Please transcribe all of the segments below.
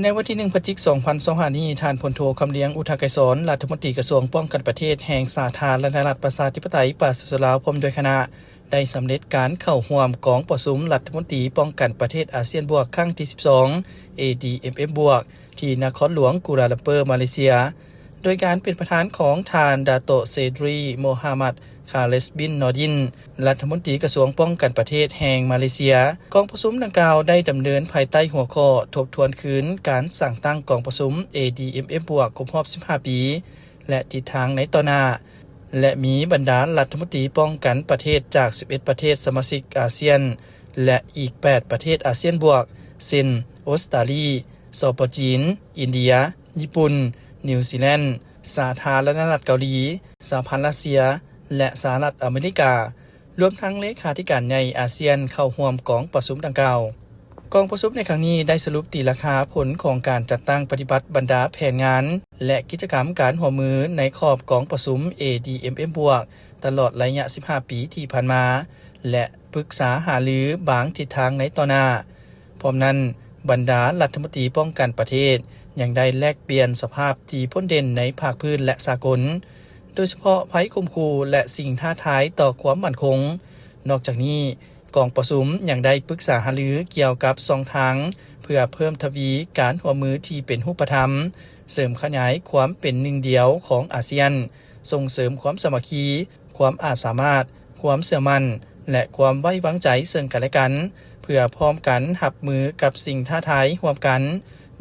ໃນວັນທີໜຶ່ງ ພະຈິກ ສອງພັນຊາວຫ້ານີ້, ທ່ານ ພົນໂທ ຄຳລຽງ ອຸທະໄກສອນ ລັດຖະມົນຕີກະຊວງປ້ອງກັນປະເທດແຫ່ງສາທາລະນະລັດປະຊາທິປະໄຕປະຊາຊົນລາວ ພ້ອມດ້ວຍຄະນະ ໄດ້ສຳເລັດການເຂົ້າຮ່ວມກອງປະຊຸມລັດຖະມົນຕີປ້ອງກັນປະເທດອາຊຽນບວກ ຄັ້ງທີສິບສອງ ເອດີເອັມເອັມບວກ ທີ່ນະຄອນຫຼວງກູລາລັມເປີ ມາເລເຊຍ ໂດຍການເປັນປະທານຂອງທ່ານ ດາໂຕະ ເຊດຣີ ໂມຮາມັດ ຄາເລສ ບິນ ນໍດິນ ລັດຖະມົນຕີກະຊວງປ້ອງກັນປະເທດແຫ່ງມາເລເຊຍ. ກອງປະຊຸມດັ່ງກ່າວໄດ້ດຳເນີນພາຍໃຕ້ຫົວຂໍ້ ທົບທວນຄືນການສ້າງຕັ້ງກອງປະຊຸມ ເອດີເອັມເອັມບວກ ຄົບຮອບສິບຫ້າປີ ແລະ ທິດທາງໃນຕໍ່ໜ້າ ແລະ ມີບັນດາລັດຖະມົນຕີປ້ອງກັນປະເທດຈາກສິບເອັດປະເທດສະມາຊິກອາຊຽນ ແລະ ອີກແປດປະເທດອາຊຽນບວກ ເຊັ່ນ ອົດສະຕາລີ, ສປ ຈີນ, ອິນເດຍ, ຍີ່ປຸ່ນ, ນິວຊີແລນ, ສາທາລະນະລັດເກົາຫຼີ, ສະຫະພັນຣັດເຊຍ ແລະ ສະຫະລັດອາເມລິກາ, ລວມທັງເລຂາທິການໃຫຍ່ອາຊຽນເຂົ້າຮ່ວມກອງປະຊຸມດັ່ງກ່າວ. ກອງປະຊຸມໃນຄັ້ງນີ້ໄດ້ສະຫຼຸບຕີລາຄາຜົນຂອງການຈັດຕັ້ງປະຕິບັດບັນດາແຜນງານ ແລະ ກິດຈະກຳການຮ່ວມມືໃນຂອບກອງປະຊຸມ ເອດີເອັມເອັມບວກ ຕະຫຼອດໄລຍະສິບຫ້າປີທີ່ຜ່ານມາ ແລະ ປຶກສາຫາລືບາງທິດທາງໃນຕໍ່ໜ້າ. ພ້ອມນັ້ນ, ບັນດາລັດຖະມົນຕີປ້ອງກັນປະເທດຍັງໄດ້ແລກປ່ຽນສະພາບທີ່ພົ້ນເດັ່ນໃນພາກພື້ນ ແລະ ສາກົນ, ໂດຍສະເພາະໄພຂົ່ມຂູ່ ແລະ ສິ່ງທ້າທາຍຕໍ່ຄວາມໝັ້ນຄົງ. ນອກຈາກນີ້, ກອງປະຊຸມຍັງໄດ້ປຶກສາຫາລືກ່ຽວກັບຊ່ອງທາງເພື່ອເພີ່ມທະວີການຮ່ວມມືທີ່ເປັນຮູບປະທຳ, ເສີມຂະຫຍາຍຄວາມເປັນໜຶ່ງດຽວຂອງອາຊຽນ, ສົ່ງເສີມຄວາມສາມັກຄີ, ຄວາມອາດສາມາດ, ຄວາມເຊື່ອໝັ້ນ ແລະ ຄວາມໄວ້ວາງໃຈເຊິ່ງກັນແລະກັນ, ເພື່ອພ້ອມກັນຮັບມືກັບສິ່ງທ້າທາຍຮ່ວມກັນ,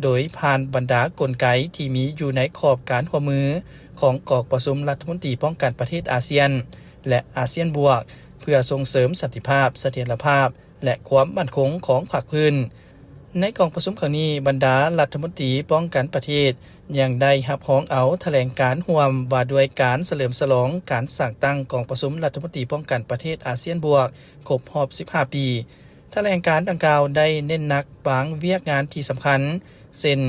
ໂດຍຜ່ານບັນດາກົນໄກທີ່ມີຢູ່ໃນຂອບການຮ່ວມມືຂອງກອງປະຊຸມລັດຖະມົນຕີປ້ອງກັນປະເທດອາຊຽນ ແລະ ອາຊຽນບວກ ເພື່ອສົ່ງເສີມສັນຕິພາບ, ສະຖຽນລະພາບ ແລະ ຄວາມໝັ້ນຄົງຂອງພາກພື້ນ. ໃນກອງປະຊຸມຄັ້ງນີ້, ບັນດາລັດຖະມົນຕີປ້ອງກັນປະເທດຍັງໄດ້ຮັບຮອງເອົາຖະແຫຼງການຮ່ວມວ່າດ້ວຍການສະເຫຼີມສະຫຼອງການສ້າງຕັ້ງກອງປະຊຸມລັດຖະມົນຕີປ້ອງກັນປະເທດອາຊຽນບວກ ຄົບຮອບສິບຫ້າປີ. ຖະແຫຼງການດັ່ງກ່າວໄດ້ເນັ້ນໜັກບາງວຽກງານທີ່ສຳຄັນ ເຊັ່ນ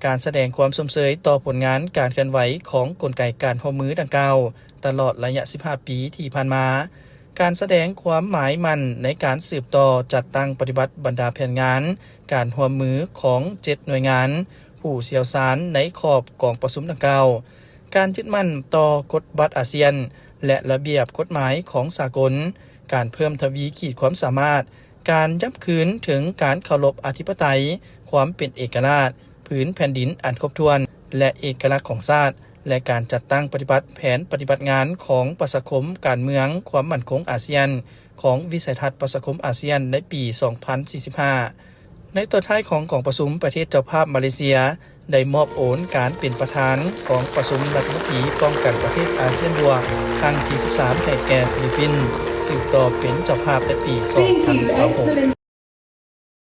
ການສະແດງຄວາມຊົມເຊີຍຕໍ່ຜົນງານການເຄື່ອນໄຫວຂອງກົນໄກການຮ່ວມມືດັ່ງກ່າວ ຕະຫຼອດໄລຍະສິບຫ້າປີທີ່ຜ່ານມາ, ການສະແດງຄວາມໝາຍໝັ້ນໃນການສືບຕໍ່ຈັດຕັ້ງປະຕິບັດບັນດາແຜນງານການຮ່ວມມືຂອງເຈັດໜ່ວຍງານຜູ້ຊ່ຽວຊານໃນຂອບກອງປະຊຸມດັ່ງກ່າວ, ການຍຶດໝັ້ນຕໍ່ກົດບັດອາຊຽນ ແລະ ລະບຽບກົດໝາຍຂອງສາກົນ, ການເພີ່ມທະວີຂີດຄວາມສາມາດ, ການຢ້ຳຄືນເຖິງການເຄົາລົບອະທິປະໄຕ, ຄວາມເປັນເອກະລາດ, ພື້ນແຜ່ນດິນອັນຄົບຖ້ວນ ແລະ ເອກະລັກຂອງຊາດ ແລະ ການຈັດຕັ້ງປະຕິບັດແຜນປະຕິບັດງານຂອງປະຊາຄົມການເມືອງຄວາມໝັ້ນຄົງອາຊຽນ ຂອງວິໄສທັດປະຊາຄົມອາຊຽນໃນປີສອງພັນສີ່ສິບຫ້າ. ໃນຕອນທ້າຍຂອງກອງປະຊຸມ, ປະເທດເຈົ້າພາບມາເລເຊຍ ໄດ້ມອບໂອນການເປັນປະທານກອງປະຊຸມລັດຖະມົນຕີປ້ອງກັນປະເທດອາຊຽນບວກ ຄັ້ງທີສິບສາມ ໃຫ້ແກ່ຟີລິບປິນ, ສືບຕໍ່ເປັນເຈົ້າພາບໃນປີສອງພັນຊາວຫົກ.